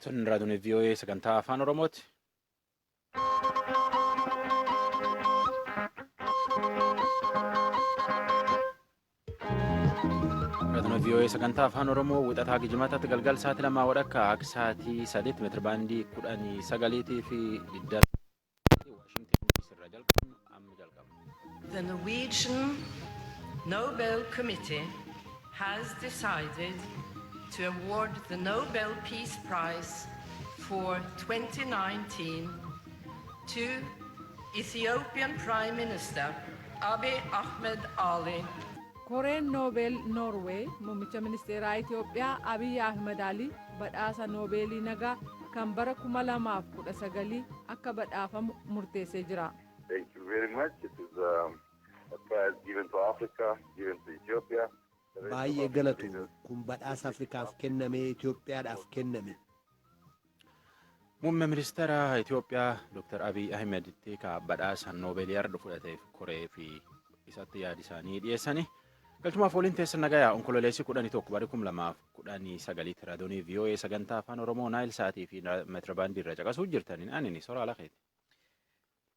Sun raadiyoon VOA sagantaa Afaan Oromooti. Raadiyoon VOA sagantaa Afaan Oromoo wixataa gijimataatti galgal sa'aatii 2 wadhakka akka sa'aatii 3tti meetira baandii 19 fi 20 Waashingtan DC irraa jalqabnu amma jalqabna. The Norwegian Nobel Committee has decided to award the Nobel Peace Prize for 2019 to Ethiopian Prime Minister Abiy Ahmed Ali. Koreen Noobeel Noorweey muummicha ministeeraa Itoophiyaa Abiy Ahmed Alii badhaasa Noobeelii nagaa kan bara 2019 akka badhaafamu murteessee jira. Thank you very much. It is a prize given to Africa, given to Ethiopia. Baay'ee galatoom. Kun badhaasa Afrikaaf kenname, Itoophiyaadhaaf kenname. Muummee ministeera Itoophiyaa Dr. Abiy Ahimeditti ka badhaasa Noobeelii har'a fudhateef koree fi isatti yaada isaanii dhiyeessani. Galchumaaf waliin teessan nagayaa. Onkololeessi 11 bara 2019tti raadiyoonii VOA sagantaa Afaan Oromoo Naayil Saatii fi meetira baandii irra caqasuu jirtaniin anini soraa lafeeti.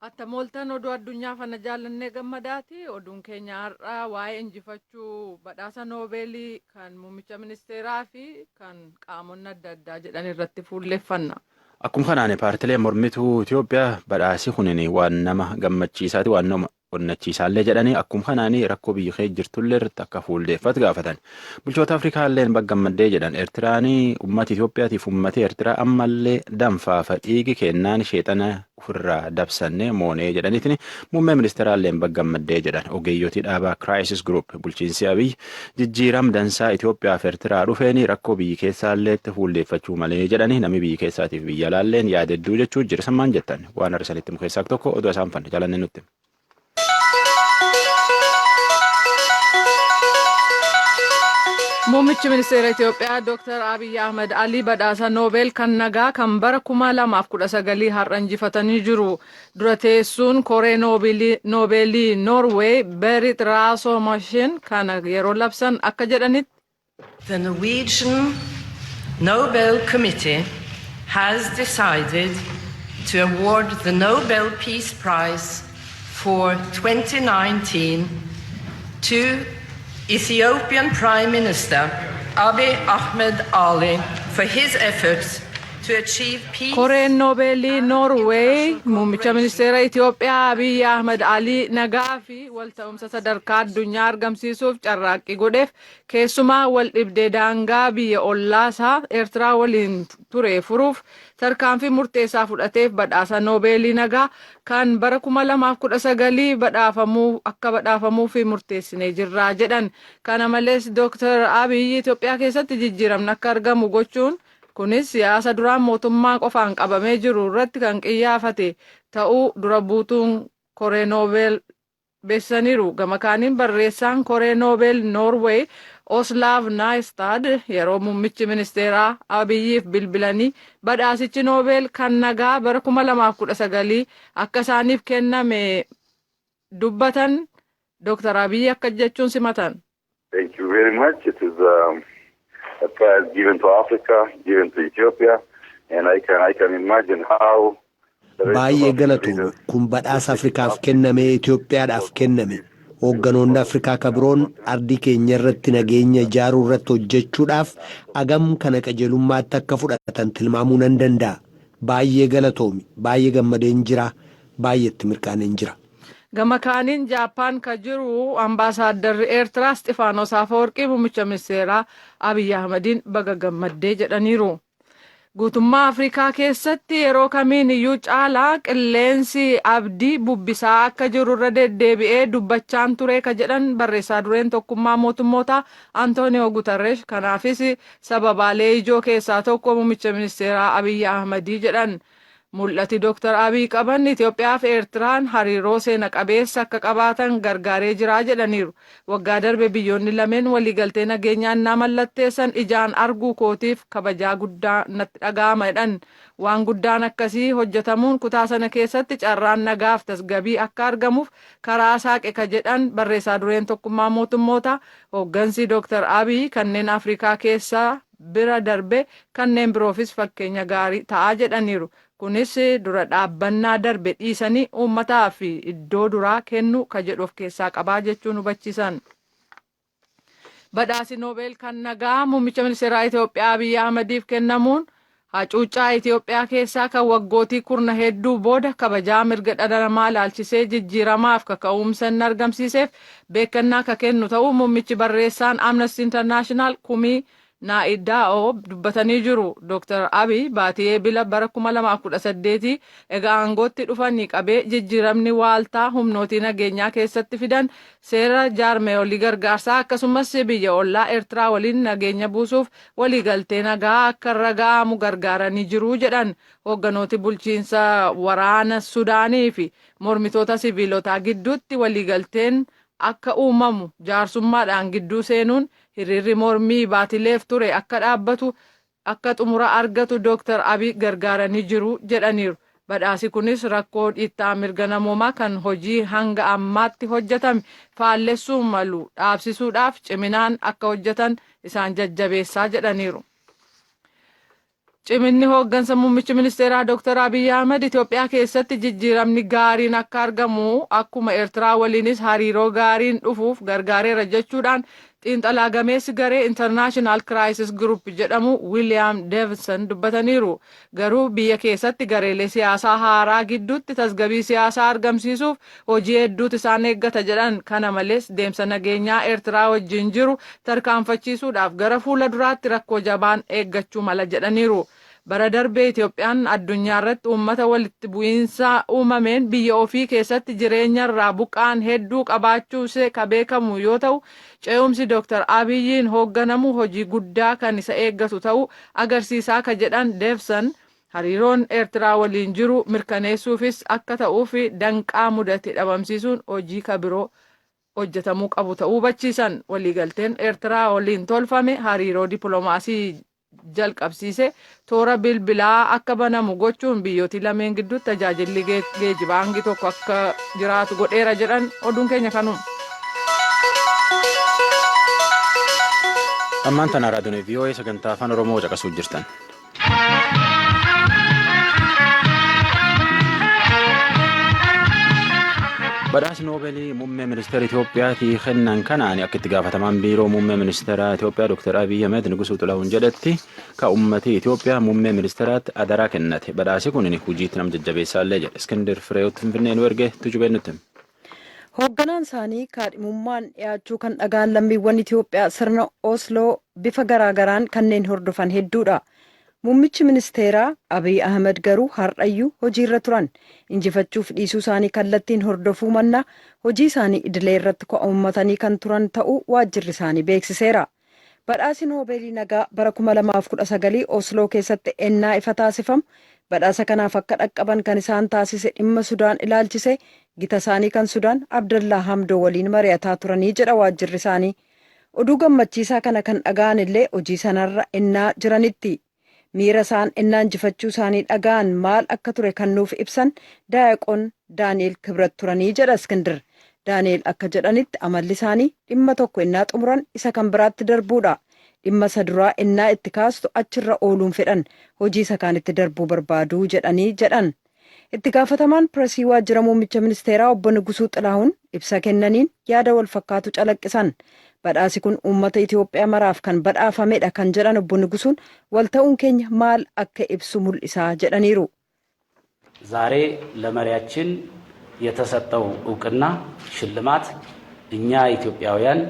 Attam ooltan, oduu addunyaa fana Jaallannee Gammadaati. Oduun keenya har'aa waa'ee injifachuu badhaasa Noobeelii kan muummicha ministeeraa fi kan qaamonni adda addaa jedhan irratti fuulleeffanna. Akkuma kanaan paartileen mormituu Itoophiyaa badhaasi kunin waan nama gammachiisaati, waan nama onnachiisaallee jedhanii, akkuma kanaan rakkoo biyya keessa jirtullee irratti akka fuulleeffatu gaafatan. Bulchoota Afrikaalleen baggammaddee jedhan. Eertiraan uummata Itoophiyaatiif uummata Eertiraa ammallee danfaafa dhiigi kennaan sheexana ofirraa dabsannee moonee jedhaniitiin muummee ministeeraalleen baggammaddee jedhan. Ogeeyyotii dhaabaa Crisis Group bulchiinsi Abiy jijjiiram dansaa Itoophiyaa fi Eertiraa dhufeen rakkoo biyyi keessaallee itti fuulleeffachuu malee jedhanii, namni biyyi keessaatiif biyya alaalleen yaada hedduu jechuu jira. Sammaan jettan waan arsanitti keessaa tokko oduu isaan fanna jaalanne nutti. Muummichi ministeera Itoophiyaa Dr. Abiy Ahmed Alii badhaasa Noobeel kan nagaa kan bara 2019 har'a injifatanii jiru. Dura teessuun koree Noobeelii Noorweey Berit Raasoomashin kana yeroo labsan akka jedhanitti. The Norwegian Nobel Committee has decided to award the Nobel Peace Prize for 2019 to Ethiopian Prime Minister Abiy Ahmed Ali for his efforts to achieve peace. Koreen Noobeelii Noorweey muummicha ministeera Itoophiyaa Abiy Ahmed Alii nagaa fi walta'umsa sadarkaa addunyaa argamsiisuuf carraaqqii godheef, keessumaa wal dhibdee daangaa biyya ollaasaa Eertiraa waliin ture furuuf tarkaanfii murteessaa fudhateef badhaasa Noobeelii nagaa kan bara 2019 badhaafamuu akka badhaafamuuf murteessinee jirra jedhan. Kana malees Dr. Abiy Itoophiyaa keessatti jijjiiramni akka argamu gochuun kunis siyaasa duraan mootummaa qofaan qabamee jiru irratti kan qiyyaafate ta'uu dura buutuun koree Noobeel beeksisaniiru. Gama kaaniin barreessaan koree Noobeel Noorweey Oslaav Naayistad yeroo muummichi ministeeraa Abiyyiif bilbilanii badhaasichi Noobeel kan nagaa bara 2019 akka isaaniif kenname dubbatan, Dr. Abiyyi akka jechuun simatan. Thank you very much. It is a prize given to Africa, given to Ethiopia, and I can imagine how the rest of Baay'ee African galatoom. leaders Kun badhaasa Afrikaaf kenname, Itoophiyaadhaaf kenname. Hoogganoonni Afrikaa kabiroon ardii keenya irratti nageenya ijaaruu irratti hojjechuudhaaf agam kana qajeelummaatti akka fudhatan tilmaamuu nan danda'a. Baay'ee galatoomi. Baay'ee gammadeen jira. Baay'ee itti mirqaaneen jira. Gama kaaniin Jaappaan ka jiru ambaasaaddarri Eertiraa Isxifaanos Afawarqii muummicha ministeeraa Abiy Ahmediin baga gammaddee jedhaniiru. Guutummaa Afrikaa keessatti yeroo kamiin iyyuu caalaa qilleensi abdii bubbisaa akka jiru irra deddeebi'ee dubbachaan ture ka jedhan barreessaa dureen Tokkummaa Mootummoota Antooniyoo Guterres, kanaafis sababaalee ijoo keessaa tokko muummicha ministeeraa Abiy Ahmedii jedhan. Mul'ati Dr. Abiy qaban Itoophiyaa fi Eertiraan hariiroo seena qabeessa akka qabaatan gargaaree jira jedhaniiru. Waggaa darbe biyyoonni lameen waliigaltee nageenyaa innaa mallatteessan ijaan arguu kootiif kabajaa guddaa natti dhaga'ama jedhan. Waan guddaan akkasii hojjetamuun kutaa sana keessatti carraan nagaaf tasgabii akka argamuuf karaa saaqe ka jedhan barreessaa dureen Tokkummaa Mootummoota, hooggansi Dr. Abiy kanneen Afrikaa keessaa bira darbe kanneen biroofis fakkeenya gaarii ta'aa jedhaniiru. Kunis dura dhaabbannaa darbe dhiisanii uummataa fi iddoo duraa kennu ka jedhu of keessaa qabaa jechuun hubachiisan. Badhaasi Noobeel kan nagaa muummicha ministeeraa Itoophiyaa Abiyyi Ahmadiif kennamuun hacuuccaa Itoophiyaa keessaa kan waggootii kurna hedduu booda kabajaa mirga dhala namaa ilaalchisee jijjiiramaaf kaka'umsa inni argamsiiseef beekannaa ka kennu ta'uu muummichi barreessaan Amnesty International Kumii Naa'idaa'oo dubbatanii jiru. Dr. Abiy baatii Eebila bara 2018 egaa aangootti dhufanii qabee jijjiiramni waaltaa humnootii nageenyaa keessatti fidan, seera jaarmeeyolii gargaarsaa, akkasumas biyya ollaa Eertiraa waliin nageenya buusuuf waliigaltee nagaa akka irra ga'amu gargaaranii jiru jedhan. Hoogganooti bulchiinsa waraana Sudaanii fi mormitoota siviilotaa gidduutti waliigalteen akka uumamu jaarsummaadhaan gidduu seenuun hiriirri mormii baatileef ture akka dhaabbatu, akka xumura argatu Dr. Abiy gargaaranii jiru jedhaniiru. Badhaasi kunis rakkoo dhiittaa mirga namoomaa kan hojii hanga ammaatti hojjetame faallessuu malu dhaabsisuudhaaf ciminaan akka hojjetan isaan jajjabeessaa jedhaniiru. Ciminni hooggansa muummichi ministeeraa Dr. Abiy Ahmed Itoophiyaa keessatti jijjiiramni gaariin akka argamu, akkuma Eertiraa waliinis hariiroo gaariin dhufuuf gargaareera jechuudhaan xiinxalaa gameessi garee International Crisis Group jedhamu William Davidson dubbataniiru. Garuu biyya keessatti gareelee siyaasaa haaraa gidduutti tasgabbii siyaasaa argamsiisuuf hojii hedduutu isaan eeggata jedhan. Kana malees deemsa nageenyaa Eertiraa wajjin jiru tarkaanfachiisuudhaaf gara fuula duraatti rakkoo jabaan eeggachuu mala jedhaniiru. Bara darbee Itoophiyaan addunyaa irratti uummata walitti bu'iinsa uumameen biyya ofii keessatti jireenya irraa buqqa'an hedduu qabaachuu ishee ka beekamu yoo ta'u, ce'umsi Dr. Abiyyiin hoogganamu hojii guddaa kan isa eeggatu ta'uu agarsiisaa ka jedhan Deevsan, hariiroon Eertiraa waliin jiru mirkaneessuufis akka ta'uuf danqaa mudate dhabamsiisuun hojii ka biroo hojjetamuu qabu ta'uu hubachiisan. Waliigalteen Eertiraa waliin tolfame hariiroo dippiloomaasii jalqabsiise, toora bilbilaa akka banamu gochuun biyyootii lameen gidduutti tajaajilli geejjibaa hangi tokko akka jiraatu godheera jedhan. Oduun keenya kanuma. Ammaan tana raadiyoon VOA sagantaa Afaan Oromoo caqasuu jirtan. Badhaasni Noobeelii muummee ministeera Itoophiyaatii kennan kanaan akka itti gaafatamaan biiroo muummee ministeera Itoophiyaa Dr. Abiy Ahmed Nugusuu Xilahun jedhetti, ka uummatii Itoophiyaa muummee ministeeraatti adaraa kennate. Badhaasi kun hojiitti nama jajjabeessaallee jedhe. Iskindir Fireewoot Finfinnee nu erge, tujubee nutti. Hoogganaan isaanii kaadhimummaan dhiyaachuu kan dhagaan lammiiwwan Itoophiyaa sirna Osloo bifa garaagaraan kanneen hordofan hedduudha. Muummichi ministeeraa Abiy Ahmed garuu har'ayyuu hojiirra turan. Injifachuuf dhiisuu isaanii kallattiin hordofuu mannaa hojii isaanii idilee irratti ko'ummatanii kan turan ta'uu waajjirri isaanii beeksiseera. Badhaasi Noobeelii nagaa bara 2019 Osloo keessatti ennaa ifa taasifamu, badhaasa kanaaf akka dhaqqaban kan isaan taasise dhimma Sudaan ilaalchise gita isaanii kan Sudaan Abdallaa Hamdoo waliin mari'ataa turanii jedha waajjirri isaanii. Oduu gammachiisaa kana kan dhaga'an illee hojii sanarra ennaa jiranitti. Miira isaan ennaa injifachuu isaanii dhaga'an maal akka ture kan nuuf ibsan Daayaqoon Daani'el Kibrat turanii jedha Iskindir. Daani'el akka jedhanitti, amalli isaanii dhimma tokko ennaa xumuran isa kan biraatti darbuudha. Dhimma isa duraa ennaa itti kaastu achirra ooluun fedhan, hojii isa kaanitti darbuu barbaaduu jedhanii jedhan. Itti gaafatamaan pireesii waajjira muummicha ministeeraa obbo Nugusuu Xilahuun ibsa kennaniin yaada wal fakkaatu calaqqisan. Badhaasi kun uummata Itoophiyaa maraaf kan badhaafamedha kan jedhan obbo Nugusuun, wal ta'uun keenya maal akka ibsu mul'isaa jedhaniiru. ዛሬ ለመሪያችን የተሰጠው እውቅና ሽልማት እኛ ኢትዮጵያውያን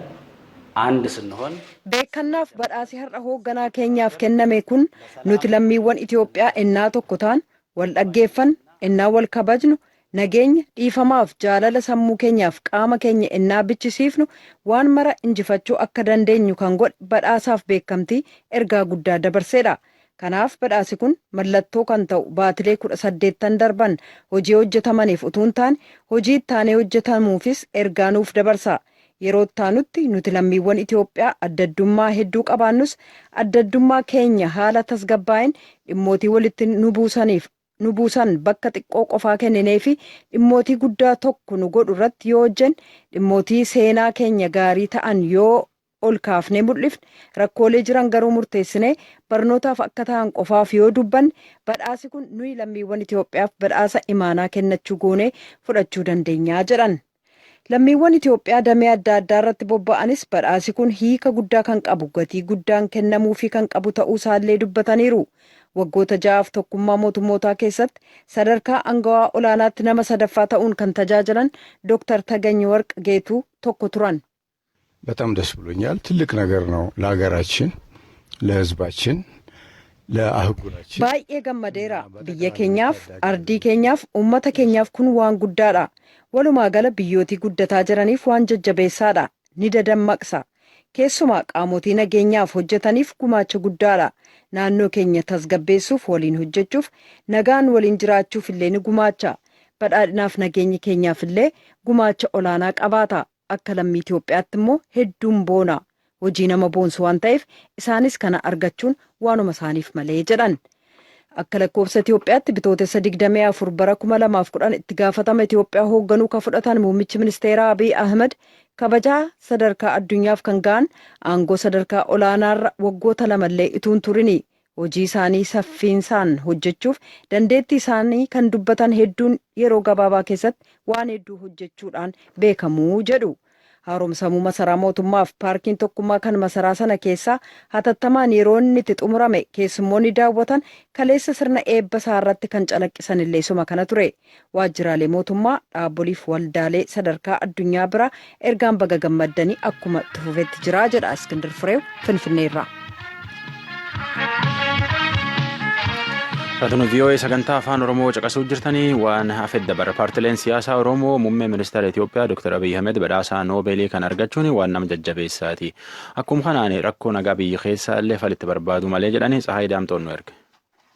አንድ ስንሆን Beekannaaf badhaasi har'a hoogganaa keenyaaf kenname kun nuti lammiiwwan Itoophiyaa ennaa tokko ta'an, wal dhaggeeffannu, ennaa wal kabajnu, nageenya, dhiifamaaf jaalala sammuu keenyaaf qaama keenya ennaa bichisiifnu waan mara injifachuu akka dandeenyu kan godhe badhaasaaf beekamtii ergaa guddaa dabarseedha. Kanaaf badhaasi kun mallattoo kan ta'u baatilee 18n darban hojii hojjetamaniif utuu hin taane hojii ittaanee hojjetamuufis ergaa nuuf dabarsa. Yeroo ittaanutti nuti lammiiwwan Itoophiyaa adda addummaa hedduu qabaannus, adda addummaa keenya haala tasgabbaa'een dhimmootii walitti nu buusaniif nu buusan bakka xiqqoo qofaa kenninee fi dhimmootii guddaa tokko nu godhu irratti yoo hojjenne, dhimmootii seenaa keenya gaarii ta'an yoo Ol kaafnee mul'ifne, rakkoolee jiran garuu murteessinee barnootaaf akka ta'an qofaaf yoo dubbanne, badhaasi kun nuyi lammiiwwan Itoophiyaaf badhaasa imaanaa kennachuu goonee fudhachuu dandeenyaa jedhan. Lammiiwwan Itoophiyaa damee adda addaa irratti bobba'anis badhaasi kun hiika guddaa kan qabu, gatii guddaan kennamuufii kan qabu ta'uu isaallee dubbataniiru. Waggoota 6f Tokkummaa Mootummootaa keessatti sadarkaa angawaa olaanaatti nama sadaffaa ta'uun kan tajaajilan Dr. Tagany Warq Geetuu tokko turan. በጣም ደስ ብሎኛል። ትልቅ ነገር ነው ለሀገራችን፣ ለሕዝባችን፣ ለአህጉራችን። Baay'ee gammadeera. Biyya keenyaaf, ardii keenyaaf, uummata keenyaaf kun waan guddaadha. Walumaa gala biyyootii guddataa jiraniif waan jajjabeessaadha. Ni dadammaqsa. Keessumaa qaamotii nageenyaaf hojjetaniif gumaacha guddaadha. Naannoo keenya tasgabbeessuuf waliin hojjechuuf, nagaan waliin jiraachuuf illee ni gumaacha. Badhaadhinaaf nageenya keenyaaf illee gumaacha olaanaa qabaata. Akka lammii Itoophiyaatti immoo hedduun boona. Hojii nama boonsu waan ta'eef isaanis kana argachuun waanuma isaaniif malee jedhan. Akka lakkoofsa Itoophiyaatti Bitootessa 24 bara 2010 itti gaafatama Itoophiyaa hoogganuu kan fudhatan muummichi ministeeraa Abiy Ahmed kabajaa sadarkaa addunyaaf kan ga'an aangoo sadarkaa olaanaarra waggoota lamallee ituun turini. Hojii isaanii saffiinsaan hojjechuuf dandeettii isaanii kan dubbatan hedduun yeroo gabaabaa keessatti waan hedduu hojjechuudhaan beekamuu jedhu. Haaromsamuu masaraa mootummaaf paarkiin Tokkummaa kan masaraa sana keessaa hatattamaan yeroo inni itti xumurame keessummoonni daawwatan kaleessa sirna eebba isaa irratti kan calaqqisan illee suma kana ture. Waajjiraalee mootummaa, dhaabboliif waldaalee sadarkaa addunyaa bira ergaan baga gammaddanii akkuma itti fufetti jira jedha Iskindir Fireew Finfinneerraa. Taatun VOA sagantaa Afaan Oromoo caqasuu jirtanii. Waan hafe dabara. Paartileen siyaasaa Oromoo muummee ministeera Itoophiyaa Dr. Abiy Ahmed badhaasaa Noobeelii kan argachuun waan nama jajjabeessaati. Akkuma kanaan rakkoo nagaa biyya keessaa illee falitti barbaadu malee jedhanii. Tsahaay Daamtoon nu erge.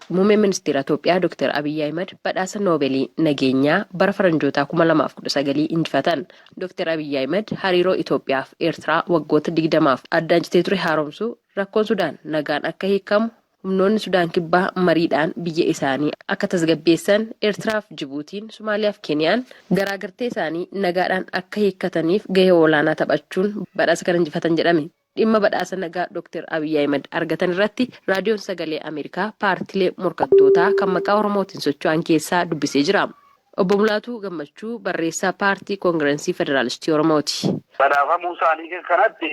Muummeen ministeera Itoophiyaa Dr. Abiyyi Ahimad badhaasa Noobeelii nageenyaa bara faranjootaa 2019 injifatan. Dr. Abiyyi Ahimad hariiroo Itoophiyaa fi Eertiraa waggoota 20f addaan citee ture haaromsuu, rakkoon Sudaan nagaan akka hiikamu, humnoonni Sudaan Kibbaa mariidhaan biyya isaanii akka tasgabbeessan, Eertiraa fi Jibuutiin, Somaaliyaa fi Keeniyaan garaagartee isaanii nagaadhaan akka hiikkataniif gahee olaanaa taphachuun badhaasa kana injifatan jedhame. Dhimma badhaasa nagaa Dr. Abiyyi Ahimad argatan irratti Raadiyoon Sagalee Ameerikaa paartilee morkattootaa kan maqaa Oromootiin socho'an keessaa dubbisee jira. Obbo Mulaatuu Gammachuu barreessaa paartii Koongirensii Federaalistii Oromooti. Badhaafamuu isaanii kanatti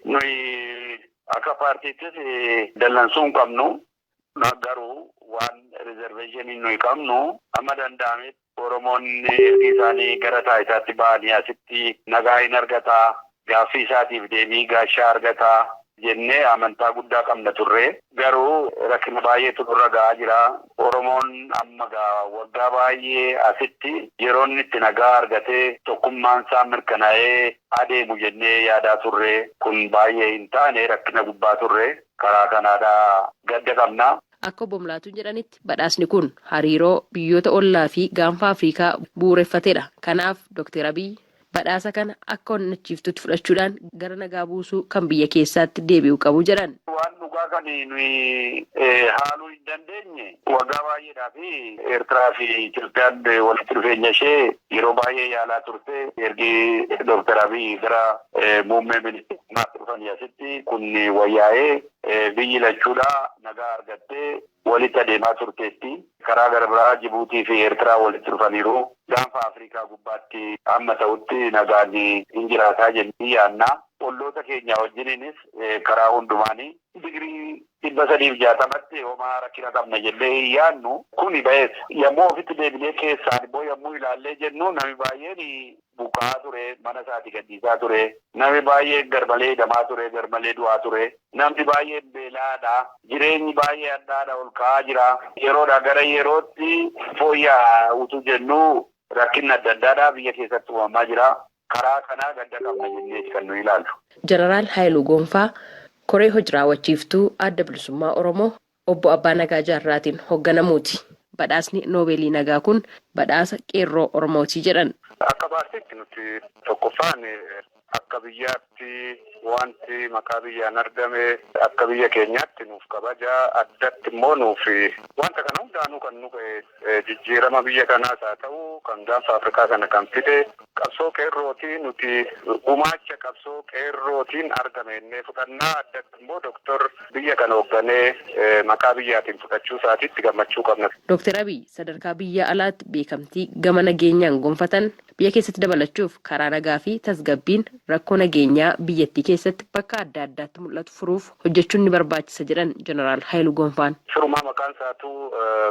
nuyi akka paartiittis dallansuu hin qabnu. Garuu waan reservation nuyi qabnu, amma danda'ametti Oromoonni ergi isaanii gara taayitaatti ba'anii asitti nagaa hin argataa, gaaffii isaatiif deebii gaashaa argataa jennee amantaa guddaa qabna turre. Garuu rakkina baay'eetu nurra ga'aa jira. Oromoon amma gaa waggaa baay'ee asitti yeroo inni itti nagaa argatee tokkummaan isaa mirkanaa'ee adeemu jennee yaadaa turre. Kun baay'ee hin taane, rakkina gubbaa turre. Karaa kanaadhaa gadda qabna. Akka obbo Mulaatuun jedhanitti, badhaasni kun hariiroo biyyoota ollaa fi gaanfa Afrikaa bu'uureffatedha. Kanaaf Dr. Abiyyi badhaasa kana akka onnachiiftutti fudhachuudhaan gara nagaa buusuu kan biyya keessaatti deebi'uu qabu jedhan. Waan dhugaa kan nuyi haaluu hin dandeenye, waggaa baay'eedhaa fi Eertiraa fi Itoophiyaan walitti dhufeenya ishee yeroo baay'ee yaalaa turte. Ergi Dooktar Abiy gara muummee ministeerummaatti dhufanii asitti kun wayyaa'ee biyyi lachuudhaa nagaa argattee walitti adeemaa turteetti. Karaa gara biraa Jibuutii fi Eertiraa walitti dhufaniiru. Gaanfa Afrikaa gubbaatti amma ta'utti nagaan hin jiraataa jennee yaadna. Olloota keenya wajjiniinis karaa hundumaanii digirii 360tti homaa rakkina qabna jennee hin yaadnu. Kuni ba'eessa. Yommuu ofitti deebinee keessaan immoo yommuu ilaallee jennu, namni baay'een buqqa'aa ture, mana isaati gadhiisaa ture, namni baay'een garmalee hidhamaa ture, garmalee du'aa ture, namni baay'een beelaadha, jireenyi baay'ee addaadha ol ka'aa jira. Yeroodhaa gara yerootti fooyya'aa utuu jennu rakkinni adda addaadha biyya keessatti uumamaa jira. Karaa kanaa gadda qabna jennee kan nu ilaallu. Jeneraal Haayiluu Goonfaa koree hojii raawwachiiftuu Adda Bilisummaa Oromoo obbo Abbaa Nagaa Jaarraatiin hoogganamuuti. Badhaasni Noobeelii nagaa kun badhaasa qeerroo Oromootii jedhan. Akka paartiitti nuti tokkoffaan Akka biyyaatti wanti maqaa biyyaan argame akka biyya keenyaatti nuuf kabaja, addatti immoo nuuf wanta kana hundaanuu kan nu jijjiirama biyya kanaas haa ta'u kan gaanfa Afrikaa kana kan fide qabsoo qeerrootii, nuti gumaacha qabsoo qeerrootiin argame innee fudhannaa. Addatti immoo doktor biyya kana hoogganee maqaa biyyaatiin fudhachuu isaatiitti gammachuu qabna. Dooktar Abiy sadarkaa biyya alaatti beekamtii gama nageenyaan gonfatan biyya keessatti dabalachuuf karaa nagaa fi tasgabbiin rakkoo nageenyaa biyyattii keessatti bakka adda addaatti mul'atu furuuf hojjechuun ni barbaachisa jedhan Jeneraal Haayiluu Gonfaan. Sirumaa maqaan isaatu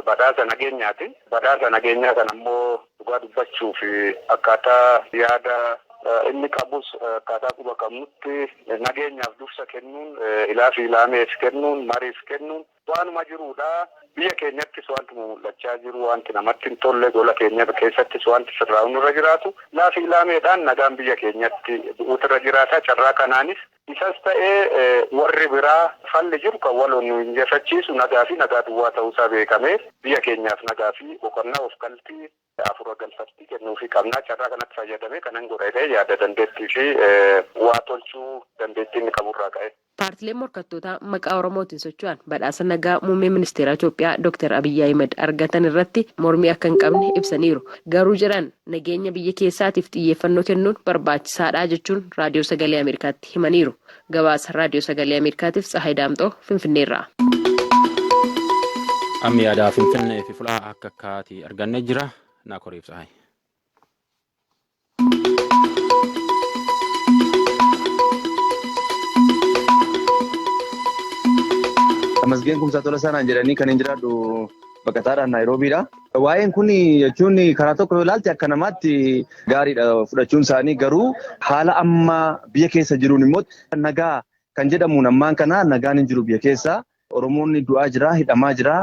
badhaasa nageenyaati. Badhaasa nageenyaa kana immoo dhugaa dubbachuuf akkaataa yaada inni qabus, akkaataa quba qabnutti, nageenyaaf dursa kennuun, ilaa fi ilaameef kennuun, mariif kennuun waanuma jirudha. Biyya keenyattis wanti mul'achaa jiru, wanti namatti hin tolle, gola keenya keessattis wanti sirraa'u nurra jiraatu, ilaa fi ilaameedhaan nagaan biyya keenyatti bu'uutu irra jiraata. Carraa kanaanis isas ta'ee warri biraa falli jiru kan waloon nu injifachiisu nagaa fi nagaa duwwaa ta'uusaa beekamee biyya keenyaaf nagaa fi boqonnaa of galtii afura galfattii kennuufii qabnaa. Carraa kanatti fayyadamee kanan godhatee yaada dandeettii fi waa tolchuu dandeettii inni qaburraa ka'e. Paartileen morkattootaa maqaa Oromootiin socho'an badhaasa nagaa muummee ministeera Itoophiyaa Dr. Abiyyi Ahimad argatan irratti mormii akka hin qabne ibsaniiru. Garuu jedhan, nageenya biyya keessaatiif xiyyeeffannoo kennuun barbaachisaadha jechuun Raadiyoo Sagalee Ameerikaatti himaniiru. Gabaasa Raadiyoo Sagalee Ameerikaatiif Tsahaay Daamxoo Finfinneerraa. Amma yaadaa Finfinnee fi fulaa akka akkaatii argannee jira. Naa koriif Tsahaay. Tamasgeen Kumsaa Tolasaa naan jedhanii, kan hin jiraadhu baqataadhaan Naayiroobiidha. Waa'een kun jechuun karaa tokko yoo ilaalte akka namaatti gaariidha fudhachuun isaanii, garuu haala amma biyya keessa jiruun immoo nagaa kan jedhamuun ammaan kana nagaan hin jiru biyya keessa. Oromoonni du'aa jira, hidhamaa jira.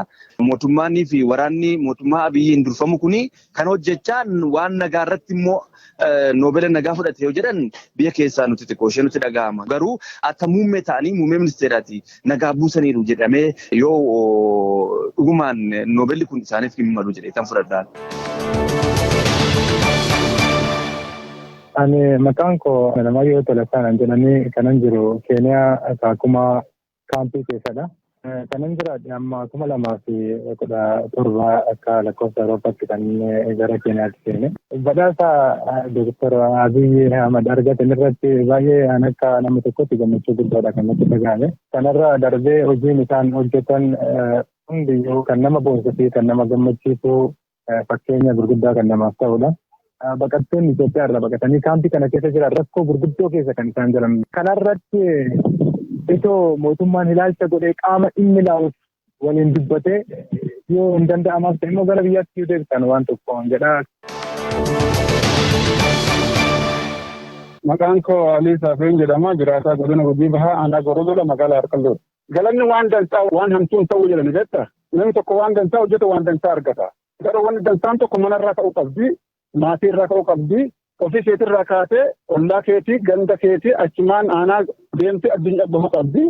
Mootummaanii fi waraanni mootummaa Abiyyiin durfamu kuni kan hojjechaa waan nagaa irratti immoo noobela nagaa fudhate yoo jedhan biyya keessaa nuti xiqqoo ishee nutti dhaga'ama. Garuu akka muummee ta'anii, muummee ministeeraati, nagaa buusaniiru jedhamee yoo dhugumaan noobelli kun isaaniif hin malu jedhee kan fudhadhaan. Ani maqaan koo Alamaayyoo Tolasaa jedhanii, kanan jiru Keeniyaa Kaakumaa kaampii keessadha. Kanan jiraadhe amma 2017 akka lakkoofsa Awurooppaatti kan gara Keeniyaatti seene. Badhaasa Dooktar Abiyyi Ahmad argatan irratti baay'ee an akka nama tokkotti gammachuu guddaadha kan natti dhagahame. Kanarra darbee hojiin isaan hojjetan hundiyyuu kan nama boonsuu fi kan nama gammachiisu, fakkeenya gurguddaa kan namaaf ta'udha. Baqattoonni Itoophiyaa irraa baqatanii kaampii kana keessa jiran rakkoo gurguddoo keessa kan isaan jiran. Kanarratti itoo mootummaan ilaalcha godhee, qaama dhimmi ilaaluuf waliin dubbatee, yoo hin danda'amaaf ta'e immoo gara biyyaatti yoo deebisan waan tokko jedha. Maqaan koo Alii Saafeen jedhama. Jiraataa godina Gujii Bahaa, aanaa Gorodola, magaalaa Harqalloodha. Galanni waan dansaa waan hamtuun ta'uu jedhani beektaa? Namni tokko waan dansaa hojjete waan dansaa argata. Garuu wanni dansaan tokko manarraa ka'uu qabdi, maatiirraa ka'uu qabdi, ofii keetirraa kaatee ollaa keetii, ganda keetii, achumaan aanaa deemtee addunyaa bahuu qabdi.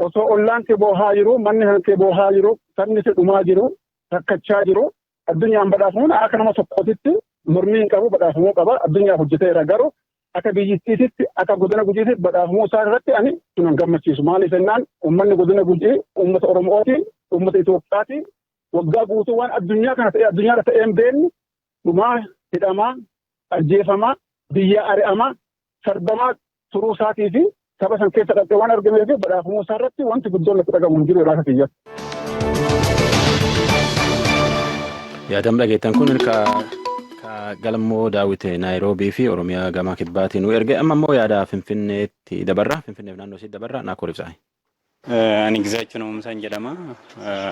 Osoo ollaan kee boohaa jiru, manni kan kee boohaa jiru, sabni kee dhumaa jiru, rakkachaa jiru, addunyaan badhaafamuun akka nama tokkootitti mormii hin qabu, badhaafamuu qaba. Addunyaaf hojjeteera, garuu akka biyyittiititti, akka godina Gujiitti badhaafamuu isaa irratti ani sun hin gammachiisu. Maaliif jennaan, uummanni godina Gujii uummata Oromooti, uummata Itoophiyaati. Waggaa guutuu waan addunyaa kana ta'e addunyaarra ta'ee hin beekne dhumaa, hidhamaa, ajjeefamaa, biyya ari'amaa, sarbamaa turuu isaatii fi saba san keessa dhaqee waan argamee fi badhaafamuu isaa irratti wanti guddoon natti dhagamu hin jiru akka kiyyatti. Yaadam dhageettan kun ka galmoo Daawit Naayiroobii fi Oromiyaa gama kibbaatiin nu erge. Amma immoo yaada Finfinneetti dabarra, Finfinneef naannoo isiitti dabarra. Naakoor ibsaa. Ani Gizaachuu Namoomsaan jedhama.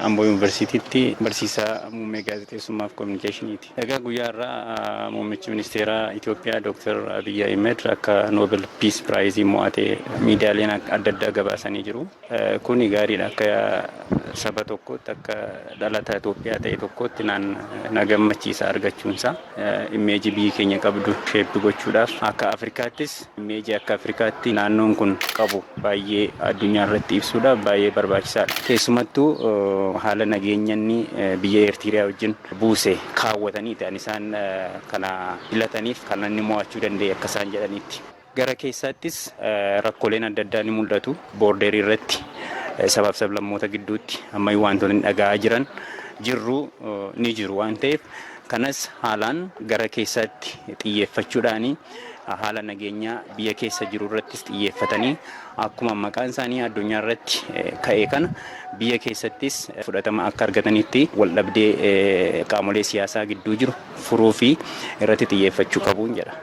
Amboo Yuunivarsiitiitti barsiisaa muummee gaazexeessummaa fi kominikeeshiniiti. Egaa guyyaa har'aa muummichi ministeeraa Itoophiyaa Dr. Abiyyi Ahmed akka Nobel Peace Prize mo'ate miidiyaaleen adda addaa gabaasanii jiru. Kuni gaariidha, akka saba tokkootti, akka dhalata Itoophiyaa ta'e tokkootti naan na gammachiisa argachuunsaa. Image biyyi keenya qabdu shape gochuudhaaf, akka Afrikaattis image akka Afrikaatti naannoon kun qabu baay'ee addunyaa irratti ibsuudhaaf baay'ee barbaachisaadha. Keessumattuu haala nageenyanni biyya Eertiriyaa wajjin buuse kaawwatanii ta'an isaan kana filataniif kan inni mo'achuu danda'e akka isaan jedhanitti. Gara keessaattis rakkooleen adda addaa ni mul'atu. Boordeerii irratti sabaaf sablammoota gidduutti ammayyuu wantoonni dhaga'aa jiran jirru ni jiru waan ta'eef kanas haalaan gara keessaatti xiyyeeffachuudhaani haala nageenyaa biyya keessa jiru irrattis xiyyeeffatanii akkuma maqaan isaanii addunyaa irratti ka'e kana biyya keessattis fudhatama akka argatanitti waldhabdee qaamolee siyaasaa gidduu jiru furuu fi irratti xiyyeeffachuu qabuun jedha.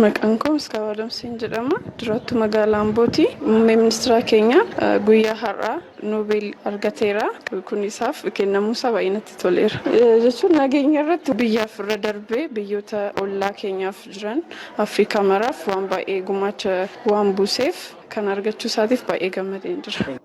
Maqaan koo Miskaawaa Damseen jedhama. Jiraattu magaalaa Ambooti. Muummee ministeera keenya guyyaa har'aa Noobeel argateera. Kun isaaf kennamuusaa baay'ee natti toleera. Jechuun nageenya irratti biyyaaf irra darbee biyyoota ollaa keenyaaf jiran Afrikaa maraaf waan baay'ee gumaacha waan buuseef kan argachuu isaatiif baay'ee gammadeen jira.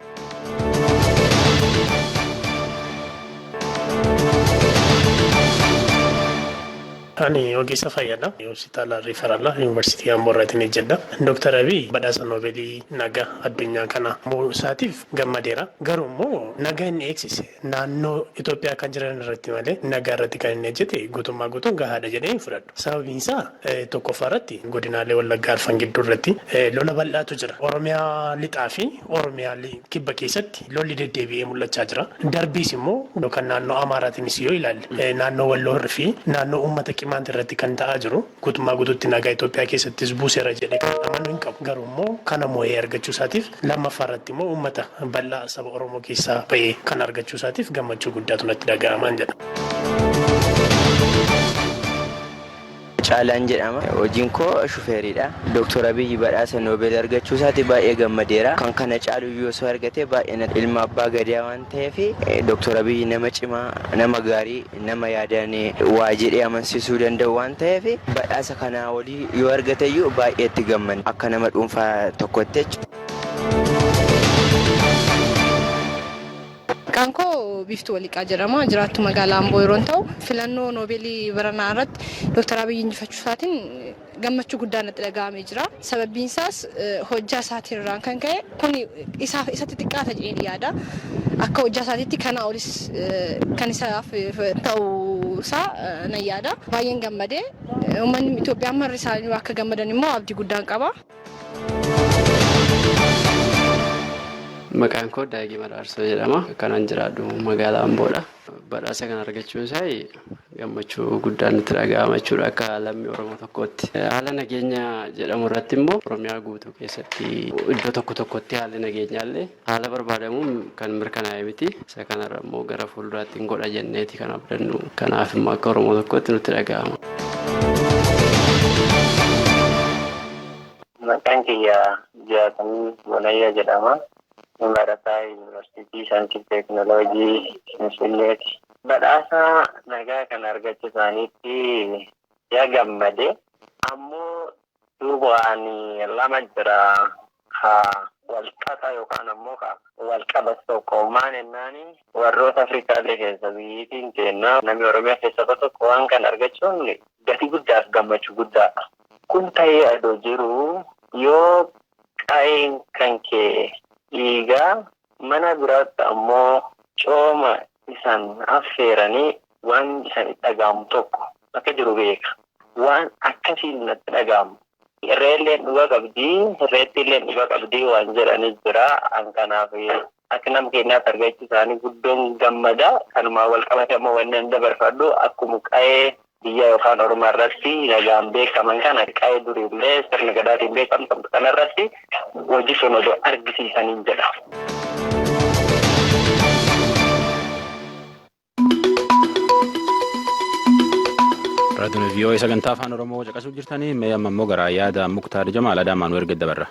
Ani ogeessa fayyaadha. Hospitaala Riifaraalaa Yuunivarsiitii Amboo irraatiin hojjedha. Dooktar Abiy badhaasa Noobeelii nagaa addunyaa kana mo'uu isaatiif gammadeera. Garuu immoo nagaa inni eegsise naannoo Itoophiyaa kan jiran irratti malee nagaa irratti kan inni hojjete guutummaa guutuun gahaadha jedhee hin fudhadhu. Sababiin isaa tokkoffaa irratti godinaalee Wallaggaa arfan gidduu irratti lola bal'aatu jira. Oromiyaa lixaa fi Oromiyaa kibba keessatti lolli deddeebi'ee mul'achaa jira. Darbiis immoo yookaan naannoo Amaaraatiinis yoo ilaalle naannoo Walloo fi naannoo uummata Qimaant irratti kan ta'aa jiru guutummaa guutuutti nagaa Itoophiyaa keessattis buuseera jedhee kan amanu hin qabu. Garuu immoo kana moo'ee argachuu isaatiif lammaffaa irratti immoo uummata bal'aa saba Oromoo keessaa ba'ee kan argachuu isaatiif gammachuu guddaatu natti dhaga'amaan jedha. Caalaan jedhama. Hojiin koo shufeeriidha. Dooktor Abiyyi badhaasa Noobeel argachuu isaati baay'ee gammadeera. Kan kana caalu iyyuu osoo argate baay'ee ilma abbaa gadaa waan ta'eef Dooktor Abiyyi nama cimaa, nama gaarii, nama yaadaan waa jedhee amansiisuu danda'u waan ta'eef badhaasa kanaa olii yoo argate iyyuu baay'ee itti gammanna. Akka nama dhuunfaa tokkotti jechuudha. Maqaan koo Biiftuu Waliiqaa jedhama. Jiraattuu magaalaa Amboo yeroo ta'u, filannoo Noobeelii baranaa irratti Dooktar Abiyyi injifachuu isaatiin gammachuu guddaan natti dhaga'amee jira. Sababbiin isaas hojjaa isaatiin irraan kan ka'e kun isaaf isatti xiqqaata jedheen yaada. Akka hojjaa isaatiitti kana olis kan isaaf ta'uu isaa nan yaada. Baay'een gammadee uummanni Itoophiyaa marri isaanii akka gammadan immoo abdii guddaan qaba. Maqaan koo Daagii Madaarsoo jedhama. Kanan jiraadhu magaalaa Amboodha. Badhaasa kana argachuun isaa gammachuu guddaan nutti dhaga'ama jechuudha akka lammii Oromoo tokkootti. Haala nageenya jedhamu irratti immoo Oromiyaa guutuu keessatti iddoo tokko tokkotti haalli nageenyaallee haala barbaadamuun kan mirkanaa'e miti. Isa kanarra immoo gara fuulduraatti hin godha jenneeti kan abdannu. Kanaaf immoo akka Oromoo tokkootti nutti dhaga'ama. Maqaan kiyya Jaatamii Bonayyaa jedhama. Barataa Yuunivarsiitii Saayinsii Teekinooloojii Finfinneeti. Badhaasa nagaa kana argachuu isaaniitti yaa gammade. Ammoo duubaan lama jira ka walxaxa yookaan ammoo ka walqabatu tokko maal jennaani warroota Afrikaallee keessa biyyiitiin keenya namni Oromiyaa keessa tokko waan kana argachuun gatii guddaaf gammachuu guddaadha. Kun ta'ee adoo jiru yoo qa'een kan kee dhiigaa mana biraatti ammoo cooma isaan affeeranii waan isaan itti dhaga'amu tokko akka jiru beeka. Waan akkasiin natti dhaga'amu. Irreelleen dhuga qabdii, irreettiilleen dhuga qabdii waan jedhanis jira. An kanaaf akka nama keenyaatti argachuu isaanii guddoon gammada. Kanumaan wal qabate ammoo wanni an dabarfadhu akkuma qa'ee biyya yookaan Oromoo irratti nagaan beekaman kana qa'ee duriillee sirna gadaatiin beekamtu kanarratti hojii sun odoo argisiisaniin jedha. Raadiyoon VOA sagantaa afaan Oromoo caqasuu jirtanii mee amma immoo garaa yaada Muktaar Jamaal Adaamaan erga dabarra.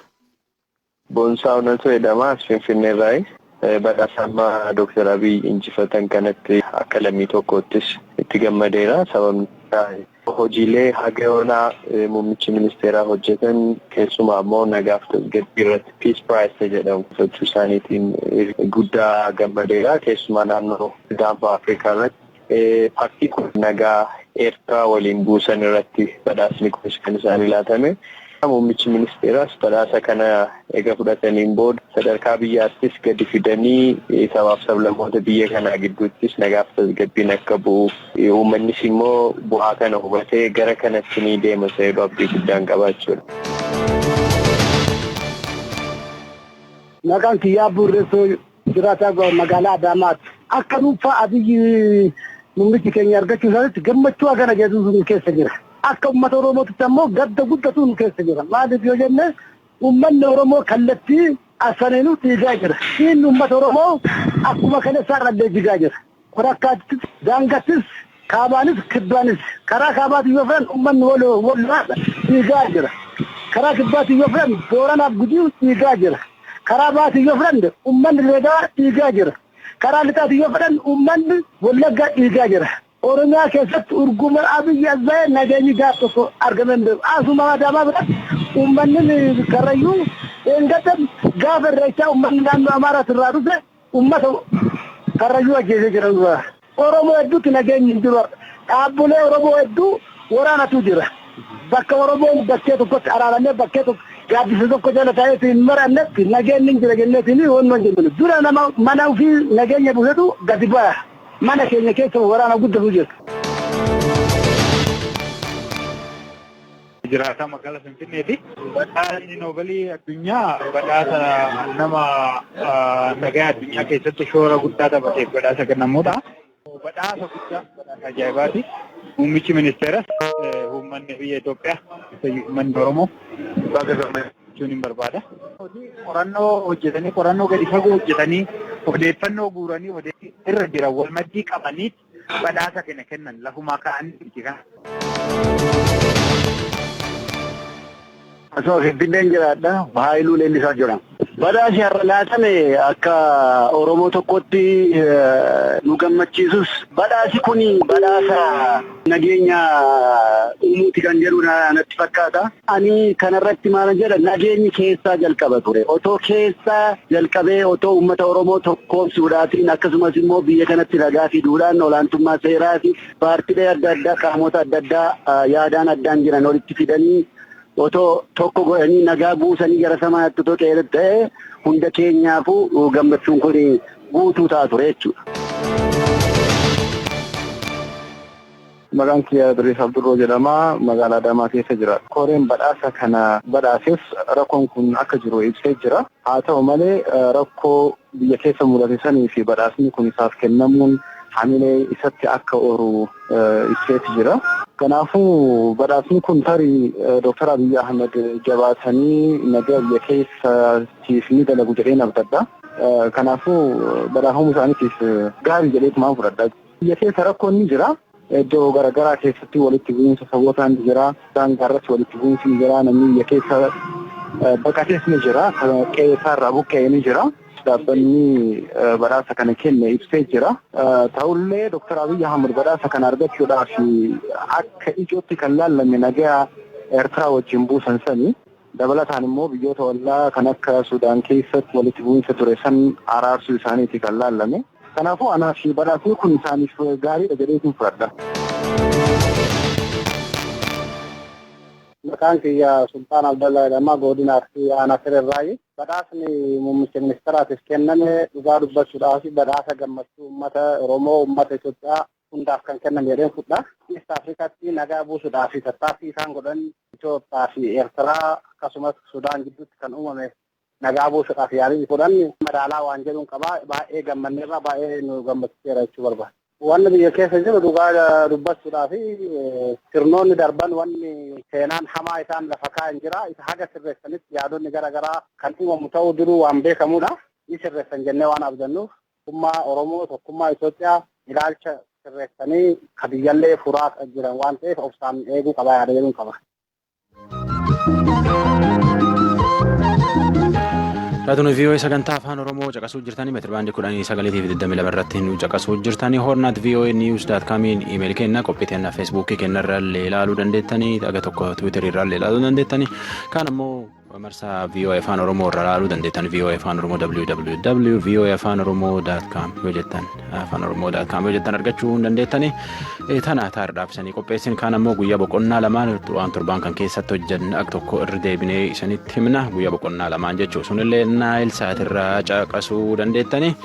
Boonsaa Onatoo jedhama. As Finfinneerraayi. Badhaasa amma Dooktar Abiy injifatan kanatti akka lammii tokkoottis itti gammadeera. Sababni isaa hojiilee haga yoonaa muummichi ministeeraa hojjetan keessumaa immoo nagaaf tasgabbii irratti Peace Prize jedhamu fudhachuu isaaniitiin guddaa gammadeera. Keessumaa naannoo gaanfa Afrikaa irratti paartii kun nagaa Eertiraa waliin buusan irratti badhaasni kunis kan isaanii laatame. Muummichi ministeeraas badhaasa kana eega fudhataniin booda sadarkaa biyyaattis gadi fidanii sabaaf sablammoota biyya kanaa gidduuttis nagaaf tasgabbiin akka bu'u, uummannis immoo bu'aa kana hubatee gara kanatti ni deema isa abdii guddaan qabaachuudha. Maqaan kiyyaa Burreessoo, jiraataa magaalaa Adaamaati. Akka dhuunfaa Abiyyi muummichi keenya argachuu isaaniitti gammachuu hagana jedhu nu keessa jira. Akka uummata Oromootitti ammoo gadda guddatu nu keessa jira. Maaliif yoo jenne, uummanni Oromoo kallattii asaneenuu dhiigaa jira. Dhiigni uummata Oromoo akkuma kana isaarrallee jigaa jira. Korakkaattis, daangattis, kaabaanis, kibbaanis. Karaa kaabaatiin yoo fedhan uummanni wallaa dhiigaa jira. Karaa kibbaatiin yoo fedhan Booranaaf Gujii dhiigaa jira. Karaa baatiin yoo fedhan uummanni Leedaa dhiigaa jira. Karaa lixaatiin yoo fedhan uummanni Wallaggaa dhiigaa jira. Oromiyaa keessatti urguma Abiyyi Azzaa'ee nageenyi gaaf tokko argamee hin beeku. Asuma Adaamaa biratti uummanni Karrayyuu eeggadda gaafa Irreechaa uummanni naannoo Amaaraas irraa dhufe uummata Karrayyuu ajjeesee jira. Oromoo hedduutti nageenyi hin jiru. Dhaabbilee Oromoo hedduu waraanatu jira. Bakka Oromoon bakkee tokkotti araaramee bakkee tokko gaaddisa tokko jala taa'eetu hin marannetti nageenyi hin jira jenneetiin wanni hin jennu. Dura nama mana ofii nageenya buusetu gadi ba'a. Mana keenya keessa waraana guddatu jira. Jiraataa magaalaa Finfinneeti. Badhaasni Noobalii addunyaa badhaasa nama nagaa addunyaa keessatti shoora guddaa taphateef badhaasa kennamudha. Badhaasa guddaa, badhaasa ajaa'ibaati. Muummichi ministeeras, uummanni biyya Itoophiyaa, uummanni Oromoo baga gammachuun hin barbaada. Qorannoo hojjetanii, qorannoo gadi fagoo hojjetanii, odeeffannoo guuranii, odeeffannoo irra jiran wal maddii qabanii badhaasa kana kennan, lafumaa ka'anii miti kana. Asuma Finfinneen jiraadha. Haayiluu Leellisaa jedhama. Badhaasi har'a laatame akka Oromoo tokkotti nu gammachiisus, badhaasi kun badhaasa nageenya uumuuti kan jedhu natti fakkaata. Ani kanarratti maal jedha, nageenyi keessaa jalqaba ture. Otoo keessaa jalqabee, otoo uummata Oromoo tokkoomsuudhaatiin, akkasumas immoo biyya kanatti nagaa fiduudhaan, olaantummaa seeraa fi paartiilee adda addaa, qaamota adda addaa yaadaan addaan jiran walitti fidanii, otoo tokko godhanii nagaa buusanii gara samaatti otoo ta'e, hunda keenyaafuu gammachuun kun guutuu ta'a ture jechuudha. Maqaan kiyya Idris Abdurroo jedhama. Magaalaa Adaamaa keessa jira. Koreen badhaasa kana badhaases rakkoon kun akka jiru ibsee jira. Haa ta'u malee, rakkoo biyya keessa mudate sanii fi badhaasni kun isaaf kennamuun hamilee isatti akka oru ibseeti jira. Kanaafuu badhaasni kun tarii Dooktar Abiyyi Ahmed jabaatanii nagaa biyya keessaatiif ni dalagu jedheen abdadha. Kanaafuu badhaafamuu isaaniitiif gaarii jedheetumaan fudhadha. Biyya keessa rakkoon ni jira. Iddoo garaagaraa keessatti walitti bu'iinsa sabootaan ni jira. Daangaa irratti walitti bu'iinsi ni jira. Namni biyya keessa baqatees ni jira. Qe'ee isaarraa buqqa'ee ni jira. Dhaabbanni badhaasa kana kenne ibsee jira. Ta'ullee Dooktar Abiyyi Ahmed badhaasa kana argachuudhaaf akka ijootti kan laallame nagaa Eertiraa wajjin buusan sani. Dabalataan immoo biyyoota ollaa kan akka Sudaan keessatti walitti bu'iinsa ture san araarsuu isaaniiti kan laallame. Kanaafuu anaaf badhaasni kun isaaniif gaariidha jedheetiin fudhadha. Maqaan kiyya Sultaan Abdallaa jedhama. Godina Arsii, aanaa Sirerraayi. Badhaasni muummicha ministeeraatiif kenname dhugaa dubbachuudhaaf badhaasa gammachuu uummata Oromoo, uummata Itoophiyaa hundaaf kan kenname jedheen fudha. East Afrikaatti nagaa buusuudhaaf tattaaffii isaan godhan, Itoophiyaa fi Eertiraa akkasumas Sudaan gidduutti kan uumame nagaa buusuudhaaf yaalii godhan madaalaa waan jedhuun qaba. Baay'ee gammanneerra, baay'ee nu gammachiiseera jechuu barbaada. Wanni biyya keessa jiru dhugaa dubbachuudhaaf sirnoonni darban wanni seenaan hamaa isaan lafa kaa'an jira. Isa haga sirreessanitti yaadonni garaa garaa kan uumamu ta'uu duruu waan beekamudha. Ni sirreessan jennee waan abdannuuf, tokkummaa Oromoo, tokkummaa Itoophiyaa ilaalcha sirreessanii ka biyyallee furaa jiran waan ta'eef obsaan eeguu qaba yaada jedhuun qaba. Raadiyoon VOA sagantaa Afaan Oromoo caqasuu jirtanii, meetira baandii 19:22 irratti nu caqasuu jirtanii. horn@voanews.comiin email kenna, qophii teennaa Feesbuukii kennarra illee ilaaluu dandeettanii, aga tokko Tiwiitarii irraa illee ilaaluu dandeettanii, kaan ammoo Marsaa VOA Afaan Oromoo irra ilaaluu dandeettan, VOA Afaan Oromoo, www.voaafaan oromoo.com yoo jettan, afaan oromoo.com yoo jettan argachuu hin dandeettani. Tana taardhaaf isanii qopheessin. Kaan ammoo guyyaa boqonnaa lamaan waan torbaan kan keessatti hojjanne akka tokko irra deebinee isanitti himna, guyyaa boqonnaa lamaan jechuu sunillee Naayil Saatirraa caqasuu dandeettani.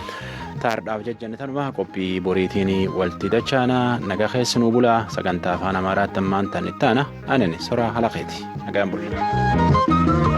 Taardhaaf jejjanne tanuma. Qophii boriitiin walti dachaana. Nagaa keessanuu bulaa. Sagantaa Afaan Amaaraatti ammaan tan itti aana. Anin Soraa Halaqeeti, nagaan bulla.